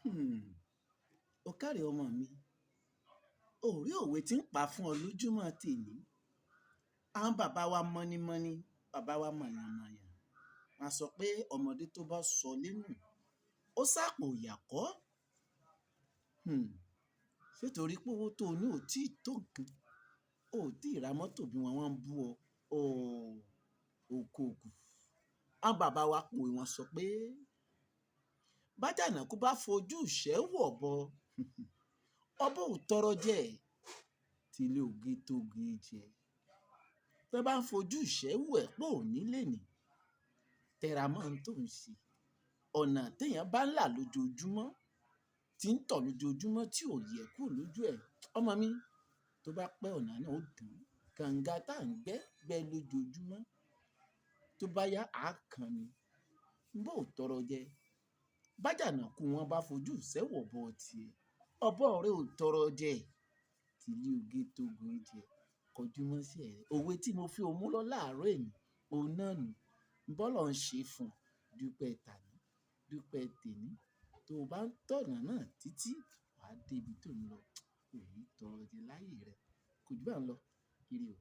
Hmm. Ó káre ọmọ mi. Ó rí òwe tí ń pa fún ọ lójúmọ́ tèní. Àwọn bàbá wa mọ́nímọ́ní, bàbá wa mọ̀yànmọ̀yàn. Wọ́n á sọ pé ọmọdé tó bá sọ lẹ́nu, ó sàpò ìyà kọ́. Hmm. Ṣé torí pé owó tó ní ò tí ì tó nǹkan, o ò tí ì ra mọ́tò bí wọ́n wá ń bú ọ, ò kò kù. Àwọn bàbá wa pòwe wọ́n sọ pé bájànàkú bá fojú ìṣẹ́ wọ̀bọ, ọ̀bọ ò tọrọ jẹ, tilé oge tóge jẹ. Tán bá ń fojú ìṣẹ́ wò ẹ́ pé ò ní lénìí, tẹra mọ́ ohun tó ń ṣe. Ọ̀nà téèyàn bá ń là lójoojúmọ́, tí ń tọ̀ lójoojúmọ́ tí ò yẹ̀ kúrò lójú ẹ̀, ọmọ mi, tó bá pẹ́ ọ̀nà náà ó dán. Kànga tá ń gbẹ́ gbẹ́ lójoojúmọ́, tó bá yá á kan ni. Bó ò tọrọ jẹ, bájànàkú wọn bá fojú ìṣẹ́ wọ̀bọ tiẹ̀, ọ̀bọ rẹ ò tọrọ jẹ, tilé oge tóge jẹ. Kọjú mọ́ṣẹ́ rẹ. Òwe tí mo fi o mú lọ láàárọ̀ èní, òun náà nù. Bọ́lọ́run ṣe fún ọ, dúpẹ́ tàná, dúpẹ́ tèní. Tó o bá ń tọ̀nà náà títí, wà á dé ibi tó ń lọ. Ò ní tọrọ jẹ láyé rẹ. Kò jù bá ń lọ. Ire o.